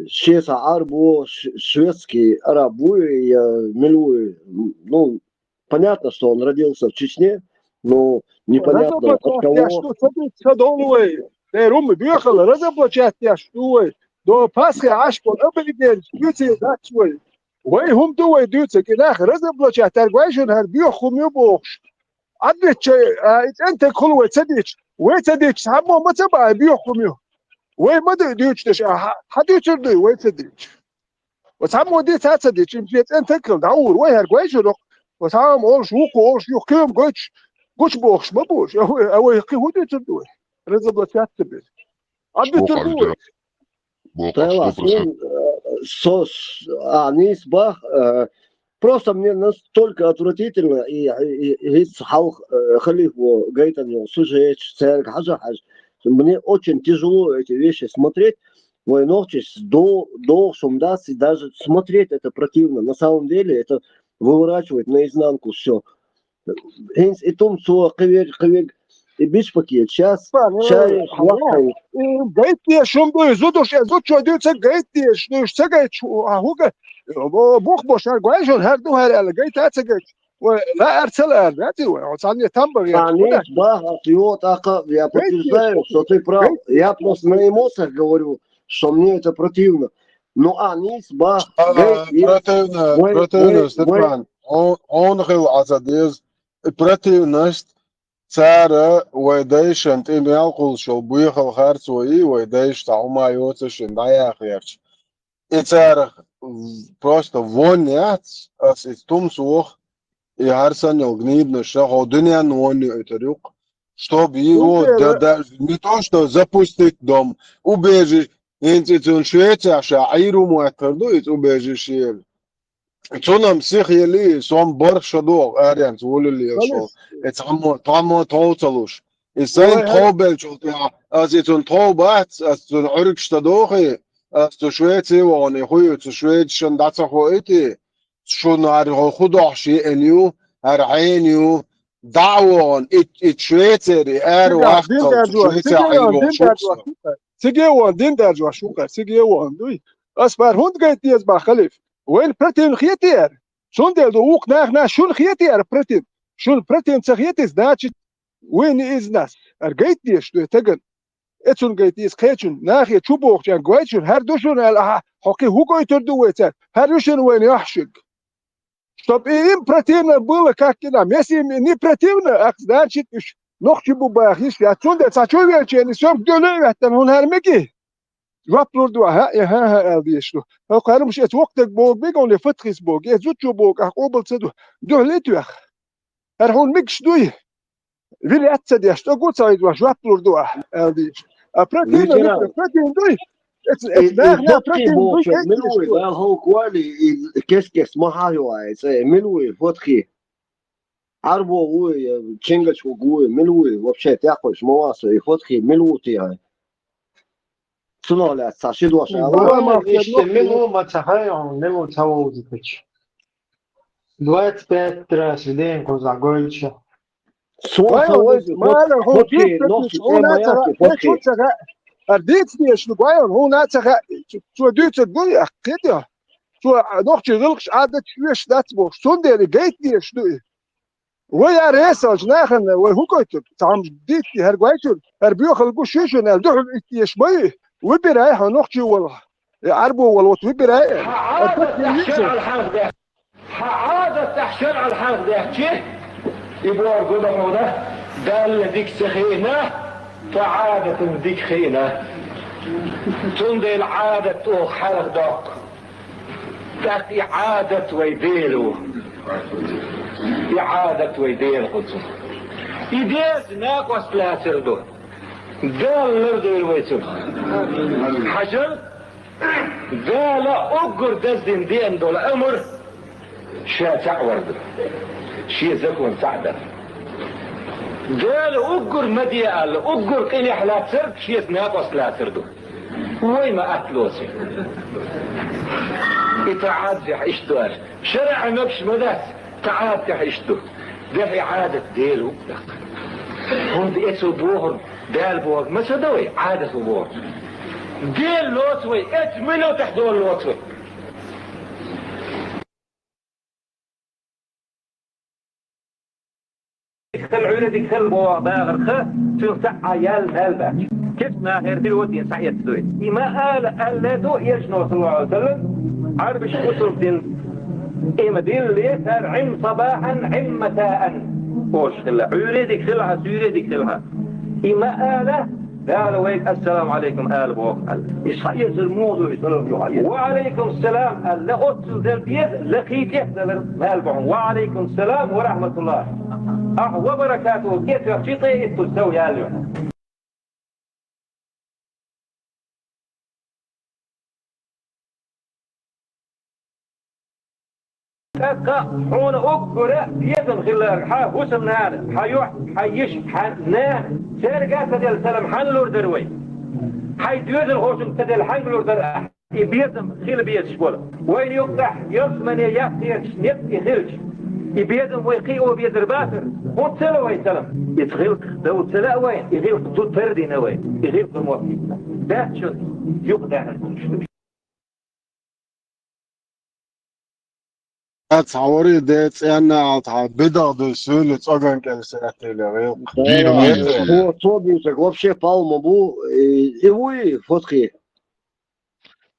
Шен цхьа Ӏарбо, ш-, шведский араб вуй, я мила вуй, ну, понятно, что он родился в Чечне, но непонятно от кого. Разоблачать деш ду, ца ду, ца долу вай. Дера хӀума боьхала, разоблачать деш ду вай. До Пасхи Ӏаш болу аборигенаш дуьйций дац вай. Вай хӀума ду вай дуьйцург, и нах разоблачать дерг вай шуна хӀара боьха хӀума ю бохуш. Ӏадвичча, а, и цӀентаг хуьлу вай ца дича. Вай ца дича, цхьаммо ма ца баьа боьха хӀума ю. Вай ма ду дуьйцуш деш, а, хьан дуьйцур дуй, вай ца дича. Ва цхьаммо дийца а ца дича, им шен цӀентаг хила дӀагӀур. Вай хӀара гой шуна, ва цхьаммо олуш, вукхо олуш, юха кхин гойтуш, гучубохуш ма бу уьш. А вай, а вай кхин хӀун дуьйцур ду вай? Разоблачать ца беш. Ӏадвуьтур ду вай. Боккъал, Тайлас, сто процентов. Э, со, с-, а, нийса бах, э, просто мне настолько отвратительно, и, и, и, и хьалха, э, халифо гайтан йолу сюжеташ, цаьрга хьажа-хьажа. Мне очень тяжело эти вещи смотреть. Вай нохчаш до-, дохуш хӀума дац, и даже смотреть это противно. На самом деле это выворачивает наизнанку всё. ХӀинца и тумсо кхин верг, кхин верг, и бичпаке, щас, ша еш ваххьайна. И гайтдеш хӀума ду, и зудуш, и зудчо дуьйцург гайтдеш, дуьйш ца гайташ, а хӀуга, бу-, бух бо шуна гой шуна, хӀара ду хӀара аьлла, гайта а ца гайташ. Вай лаьара ца лаьара, дац и вай, хьо цхьанне там бан гӀерташ. Ани, бах, ас йо, тӀаккха, я подтверждаю, что ты прав. Я просто на эмоциях говорю, что мне это противно. Ну, а, нийса бах, а, гайта, противно, вай, противно, вай, Степан. Хьо-, хьуна хила Ӏа ца деза. И противность, цара вай дайшна тӀе мел кхуллуш йолу боьхалла харц вай, вай дайша цхьа хӀума йоцуш шина дӀаяхъярца. И царах просто вон яц, ас иза тумсох, и хӀара санна йолу гнибанаш ша хӀо дуьненна вон юьйтур ю-кх. Чтоб его, да, да, не то что запустить дом, убежи-, ХӀинца и цунна Швецехь ша Ӏийр ву моьттур ду, иза убежище яра. Цунна-м сиха елий, со-м барх шо догӀу, аренца волале шо. И цхьаммо, цхьаммо тхов ца луш. И сайна тхов беллачул тӀаьхьа, ас и цунна тхов бац, ас цунна Ӏуьргаш ца дохий, ас цу Швеце вахана, и хӀу ю, цу шведашна дӀа ца хоуьйтий, шуна хӀара хӀу дохьуш еана ю, хӀара Ӏена ю, дӀа а вахана, и, и Швецера, и ара вахана, цу Швецехь Ӏийр волуш ву со. Циге а вон дин даржош ву-кх, циге а вон дуй. Ас бара хӀунда гайта деза бах, халиф? Вайна противно хетий ара? Цундела ду вукху нахана шуна хетий ара противно? Шуна противно ца хетий, значит, вайна иза нас. Ара гайта дезаш дуй тагана. Эцунна гайта иза кхечунна. Нахе чу бохучу гой шуна, хӀара ду шуна аьлла, ахьа, хьо кхин хӀу гойтур ду вай цаьрга? ХӀара ю шуна вайна яхь шуьга. Чтоб и им противно было, как и нам. Если им не противно, ах, значит, уьш нохчий бу баха йиш яц. Цундела цхьа чу а веанчу, и соьмак дуьхьал а веттана, хӀунда хӀара мегий? Жоп лур ду, хӀаъ, хӀаъ, аьлла дезаш ду. ХӀокху хӀара муш эца воккха дерг богу мегий, хьуна фатхис богу, эца зудчо богу, ахь къобал ца ду. Дуьхьал а тоьхна. ХӀара хьуна мегаш дуй? Вилет ца деш, тӀо гу ца хьийзош, жоп лур ду ахь, аьлла дийча. А противно, ветеран, противно дуй? Эц-, эц-, и, и нахана фотхи противно дуй, бохучо, эц мила вуй, деш ду. Дала хӀаллаквойла, и кест-кест ма хьахьо, ай, цӀе, мила вуй, фотхи? Ӏарбо вуй, я чингачхуг вуй, мила вуй, вообще, тӀекхуьйсуш ма вац, и фотхи мила ву те, ай? Цунах лаьцна цхьа ши дош ала. Ой, иштта мила ву ма ца хаьа хьуна, мила ву ца вовзуьйтуш. Двадцать пять раз в день кхузахь гойтуш. Со, со вайна вайза, мара хӀун фотки, дийца нохчи, хӀуна ца хаьа, фотки. ХӀара дийца дезаш ду, гой хьуна, хӀуна ца хаьа, цо дуьйцург ду, яхкхий тӀе. Цо нохчий гӀиллакхаш, Ӏадаташ оьшуш дац бохуш, цундела гайта дезаш ду и. Вай ара эсалчу нахана вай хӀун гойтург? Цхьамма дитти хӀара гой шуна, хӀара боьхалла гуш ю шуна аьлла, дуьхьал итт эш ма ю. Выбирай хьо нохчий вала, я Ӏарбо вала, вот выбирай. Хьан Ӏадатехь шарӀал хьархадехь, хьан Ӏадатехь шарӀал хьархадехчи, и бохург ду хьуна, Далла дика ца хиъна, тхо Ӏадатана дика хиъна. Цундела Ӏадат оха хьархадоккху. ТӀаккха и Ӏадат вай Дела ву. И Ӏадат вай Дела кхуза. И деза накъост лацар ду. Дала лардойла вай цунах. Хьажал, Дала уггар даздина деана долу амр ша цхьаъ вар ду. Шен закон цхьаъ дар. Дала уггар ма де аьлла, уггар къинехь лацар шеца накъост лацар ду. Вай ма атта лоцу. И тӀаӀаддехь иштта ду аьлла. ШарӀан набш ма дац, тӀаӀаддехь иштта ду. Дехьа Ӏадат Дела ву даккха. ХӀунда эцо бохург, Дала бохург ма ца до вай, Ӏадат ву бохург. Дела лоцу вай, эцу минотехь Дела лоцу вай. Хила Ӏуьйре дика хила боху бахарх, цуьнан схьа а яьлла мел баьхча. Кечу нахера дира ву те схьаэцна дуй. И ма ала аьлла ду Элчано, саллаллаху Ӏалайхи ва саллам, Ӏарбаш бусург дина. И ма дилле, цара Ӏим сабахьан, Ӏим масаан. Ош хила, Ӏуьйре дика хилахьа, суьйре дика хилахьа. И ма ала, Дала вайга «Ассаламу Ӏалайкум» ала боху аьлла. Иза хьаэцар муха ду, иза салам ю хьаэцар? «Ва Ӏалайкум салам» аьлла, оццул дала деза, лакхий тӀехь далар мел бохьу. «Ва Ӏалайкум салам ва рахьматуллахӀ». Ахьа «ва баракатухӀу» гечвехча, тӀе иттуз сов яьлла ю. ТӀаккха хьуна уггара безам хилларг хьан хӀусамнана, хьан юьхь, хьан йиша, хьан нана, цаьрга а ца делла салам хьанна лур дара вай? Хьайн доьзалхочуьнга ца делла хьаьнга лур дара ахьа? И безам хила безаш болу. Вайна юккъехь ялсамане яккхерчу некъ и хилча, и безам вай кхио безар бацара, хӀунда ца ло вай салам? Иза гӀиллакх дов ца лаьа вайна, и гӀиллакх ду тардина вай, и гӀиллакх ду мотт йитина. Даьччун юкъадаьхьна хӀуманаш ду. Дац, хьан вари де цӀенна алта хьан бидагӀ дуй суьйли цӀоган кӀел саьттийла гӀиллакх. Дийр вуй Дац, инчи. Цо, цо буьйсаг вообще палма бу, и, и вуй фотхи.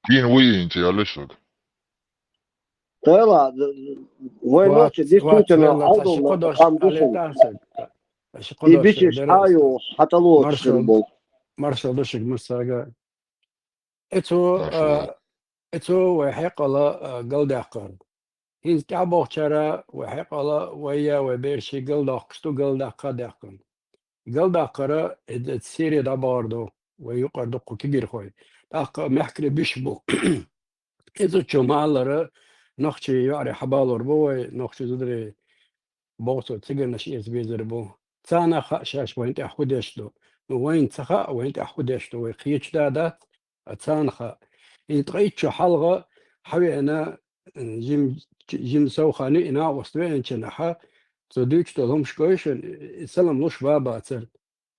Кин вуй инчи, алло шуьга. Тайла, вай Вац, нохчи вац, действительно валла, ца ши Ӏадал кхо дош хам ду шуна. Аллайтан саг. Ца ши кхо И дош бичиш бере хьаю, хьатӀало Маршал, шуна бу. Маршал ду шуьга массарга. Эцо, Маршал. А, эцо вай хьекъала, а, галдаьккхар. ХӀинца тӀаьхьабохучара вай хьекъала, вай я, вай бераши галдоккхуш ду, галдаккха а даьккхина. Галдаккхара, э, э, Сири дӀабахар ду, вай юкъара дуккха кегийрхой. ТӀаккха мехкарий биш бу. Иза чу ма-аллара, нохчий йоӀарий хьабалор бу вай, нохчий зударий боху цо цигарнаш эца безар бу. Царна хаьа шаьш вайна тӀехь хӀун деш ду. Ну, вайна ца хаьа, вайна тӀехь хӀун деш ду, вай кхечу да дац, а царна хаьа. И ткъа итт шо хьалха хьавеана, жим-, жима сов хан ю и накъост веанчу нахьа, цо дуьйцуш долу хӀумаш гой шуна, и салам луш бан бацара.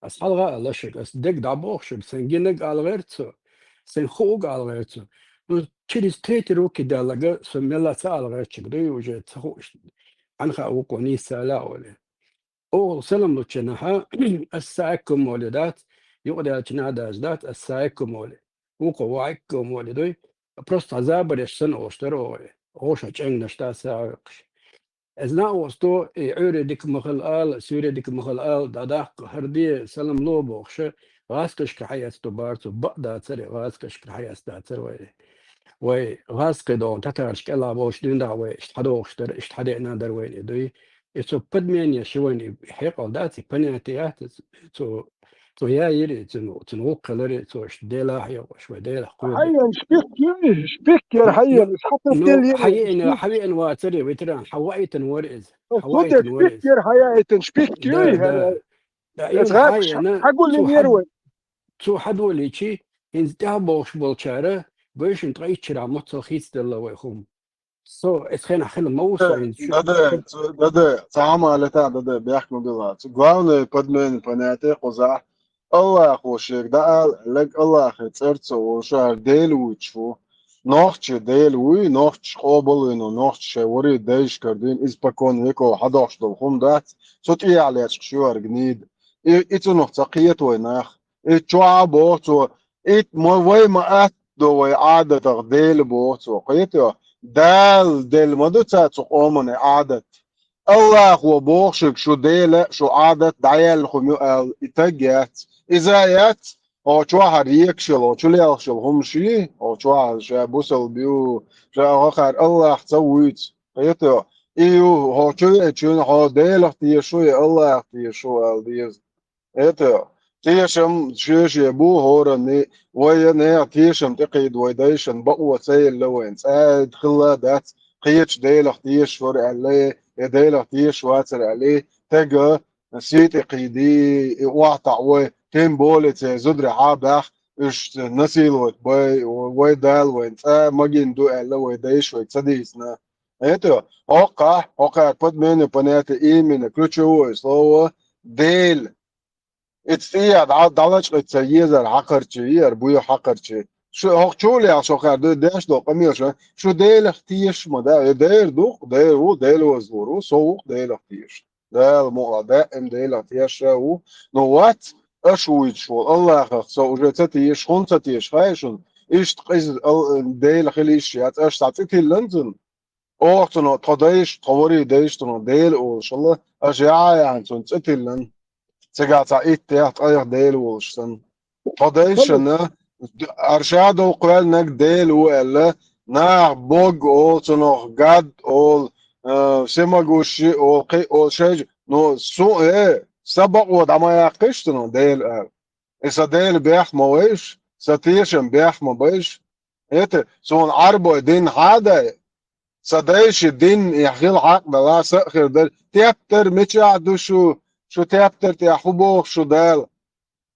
Ас хьалха а аьлла шуьга, ас дег дӀабоху шуьга, сайн гинарг ала гӀерта цо, сайн хуург ала гӀерта цо. Ну, через третий руки даьлларг со мелла ца ала гӀерта шуьга, дуй уже ца хууш. Хьан хаьа вукхо нийса ца ала а олий. Оха салам лучу нахьа, ассаикум олий дац, юкъадаьллачу нахьа дац, ассаикум олий. Вукхо ва Ӏаикум олий дуй, просто хьан забареш санна олуш дара оха, оха шайн чӀенгнаш дӀа а сагӀа а векхаш. Иза накъост ду, и Ӏуьйре дика ма хила ала, суьйре дика ма хила ала, дӀадаккха, хӀара де, салам ло бохуш, гӀазкхашкара хьаэцна ду бара цо, бакъ дацара, гӀазкхашкара хьаэцна дацара вай. Вай гӀазкхий догӀу татараш кӀелахь болуш дуьйна дахьа вай, иштта хьадогӀуш дара, иштта хьадеана дара вайна и дуй. И цу подмене ши вайна и хьекъал дац, и понятие яц, цу Цо яйира, цуьнан, цуьнан гӀуллакх хилира, цо иштта Делахь йогӀуш вай, Делах кхоьлу. Хьайна шпик юй, шпик яра хьайна, Ну, хьатас ну, делира. Хьайна, хьавеана вацара, ветеран, хьаваийтина вара иза. Ну, Хьаваийтина вара шпик иза. Яра хьаяийтина, шпик Да, юй, да. хьаяийтина. Да, Эс иман гӀаташ хьайна, хьагуллин цо яра хьад-, вай. Цо хьадолийчи, хӀинца тӀаьхьа бохуш болчара, гойшин ткъа иччарахь моццал хийцаделла вай хӀума. Со, эцу хенахь хила ма ву со хӀинца шу-, Даде, шу- ц-, даде, цхьа хӀума лета, даде, бехк ма билла. Цу главное подмена понятие кхузахь. Аллахо шега даала, лег Аллахе цӀарца волуш, хӀара Дела вуьйцуш ву. Нохчи Дела вуй, нохчи къобалвина, нохчи шайн вари дайшкара дуьйна, иза покон веков хьадохуш долу хӀума дац, цу тӀехьа лечкъаш ю хӀара гнида. И, и цунах ца кхета вай нах. И чохь а боху цо, ит ма вай ма атта до вай Ӏадатах Дела боху цо. Кхетий? Дала делла ма ду цара цу къоман Ӏадат. Аллахо боху шуьга, шу Дела, шу Ӏадат дӀаяьлла хӀума ю аьлла, и таг яц. Иза яц, хьо чохь а рекаш йолу, хьо чулелхаш йолу хӀумаш йий, хьо чохь а ша бусалба ю, ша хӀокхара Аллах ца вуьйцу. Кхетий? И ю, хьо чу веачуьнан, хьо Делах тешаш ву я Аллахах тешаш ву аьлла деза. Кхетий? Тешам шен-шен бу хӀоранна, вай я нехан тешам тӀекхийда вай дайшан бакъо ца елла вайн. ЦӀа хилла дац, кхечу Делах тешаш вара аьлла, я Делах тешаш вацара аьлла, тега сий тӀекхийдий, и охьатаӀа вай, тем более церан зударий хьа баьхна, уьш насиловать бай, вай Дала вайн цӀа магийна ду аьлла, вай дайша вайга ца дийцина. Это, хӀокхахь, хӀокхара подменное понятие именно, ключевое слово, Дела. Ица тӀехьа дӀа-, дӀалачкъийта ца езар хьакхарчий, яр буй хьакхарчий. Шу хӀокху чу лехаш хӀокхара ду деш долу къамелаш, шу Делах тешаш ма дац, э, дера ду-кх, дера ву, Дела вазвур ву, со ву-кх Делах тешаш. Дала мукъа даима Делах тешаш ву. Ну, вац, аша вуьйцуш волу Аллахах со уже ца тешаш, хӀунда ца тешаш, хаьий шуна? Иштта къиза ал-, Дела хила йиш яц, аша цхьа цӀе тиллина цунна. Оха цунах тхо дайша, тхо варий дайша цунах Дела олуш хилла, аша яхьа яхьана цунна цӀе тиллина. Цигахь цхьа иттех, ткъех Дела волуш санна. Тхо дайшана, арша долу кхоьллинарг Дела ву аьлла, нах бог олу цунах, гад олу, а, всемогущий олу, кхин олу шайчу, ну, су, э, сан бакъо дӀа ма яккхийша цунах Дела аьлла. И сан Дела бехк ма вайша, сан тешам бехк ма байша. ХӀета, суна Ӏарбой дин хьадай, сан дайша дин и хила хьакъ дала, са а хир дара. Тептар мичахь ду шу? Шу тептар тӀехь хӀун боху шу Дала?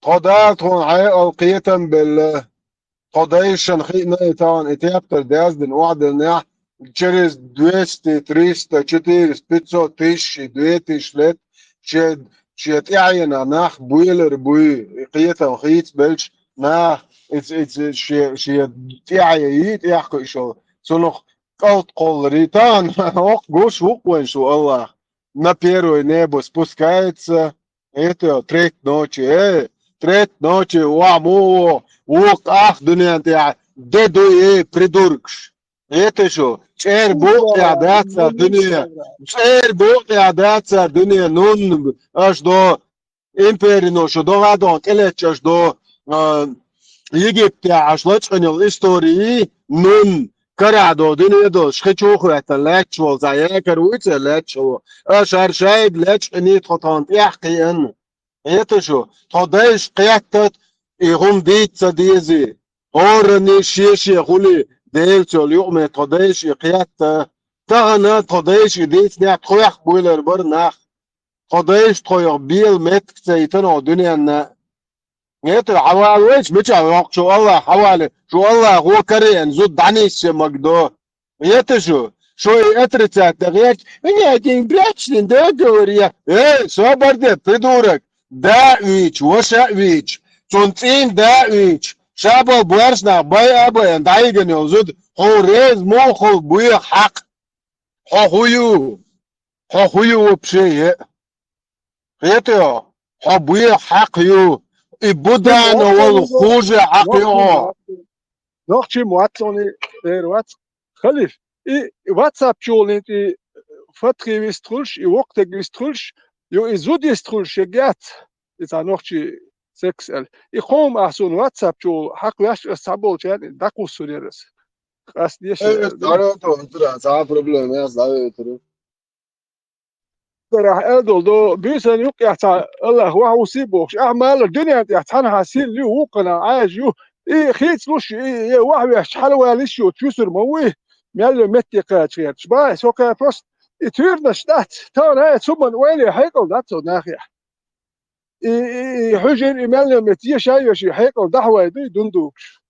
Тхо Дала тхуна хьекъал, кхетам белла. Тхо дайшна хиъна и тахана и тептар даздина охьадиллинехь, через двести, триста, четыреста, пятьсот, тысяча, две тысячи лет шен, шен тӀаьхьенах нах буьйлар буй, и кхетам хийцабелча, нах, ица, ица шен, шен тӀаьхье йий, тӀехь кхуьуш йолу, цунах кӀалт кхолларий. Тахана хӀокху гуш ву-кх вайн шу Аллах. На первое небо спускается, это треть ночи, э, треть ночи, ва, муха, вукху ах дуьнен тӀехь де дуй, э, придуркаш. ХӀета шу, чӀер букъ тӀехь дац цара дуьне, чӀер букъ тӀехь дац цара дуьне, нун, аша до, империно шу догӀа догӀу тӀелетташ до, а, Египтехь аша лачкъина йолу истории, нун, карахь до дуьне долуш, хи чу хӀоьттина лаьтташ волу цхьа якар вуй церан лаьтташ волу. Аша хӀара шайга лечкъиний тхо тхуна тӀехь кхиъна. ХӀета шу, тхо дайша кхетта и хӀума дийца ца дезий. ХӀоранний шен-шен хуьлий, Делаца йолу юкъаме тхо дайша и кхетта. Тахана тхо дайша и дийцинехь тхох буьйлар бара нах. Тхо дайша тхох бела меттиг ца йитина хӀокху дуьненна. ХӀета хьавала вайша, мичахь воккху шу Аллах хьавали, шу Аллахо караеана зуда дӀаниссе магадо. ХӀета шу, шу и отрицать дан гӀерташ, у меня один брачный договор я. Эй, собар де, придурок! Да а вийча, ваша а вийча, цунна цӀийнан да а вийча, шабал боьрша нах байа а байина, дӀайигина йолу зуда, хьо реза муха хуьлу боьха хьакха? Хьо хӀун ю? Хьо хӀун ю вообще? ХӀета хьо боьха хьакха ю? И Будана волу хуже хьакха ю хьо. Нохчи ма вац цунна, эр вац. Халиф, и WhatsApp чухула и Фатхи вистхуьлуш, и воккхатаг вистхуьлуш, ю и зуда йистхуьлуш яц. И цхьа нохчи секс аьлла. И кхо хӀума ахь суна WhatsApp чухула хьакха ваьшча, ас цхьаболчарна дӀакхуссур яра ас. Къастадеш Э, яра. Дара то, цхьа проблема яц, дара. Дарахь аьлла долу до, буьйсанна юккъехь цхьа Аллах вахьа ву сий бохуш, ахьа малар дуьнен тӀехь цхьанхьа сил ю, вукхана Ӏаьжа ю, и хийцалуш, и, и вахьа ваьшча хьалавалиш ю, чуьсур ма вуй, мел йо метте кхача гӀерташ. Бай, со кхаьпас, и туьйранаш дац, тахана а цу ман ойла хьекъал дац цо нахехь. И, и, и хьуьжар, и мел йо метте, е шай веший хьекъал дахьа вай дуй, дундугуш.